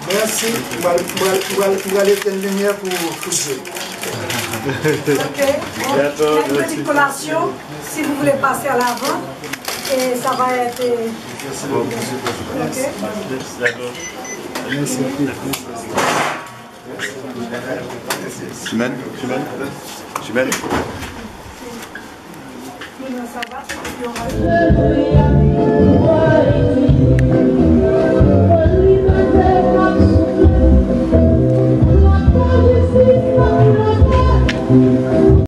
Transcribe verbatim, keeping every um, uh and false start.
Mèsi. Mwen, mwen, mwen, mwen etenn limyè pou, pou Dye. Ok. Bon, il y a une petite collation, si vous voulez passer à l'avant, et ça va être, euh, ok. Mèsi anpil. Chimène, Chimène, Chimène.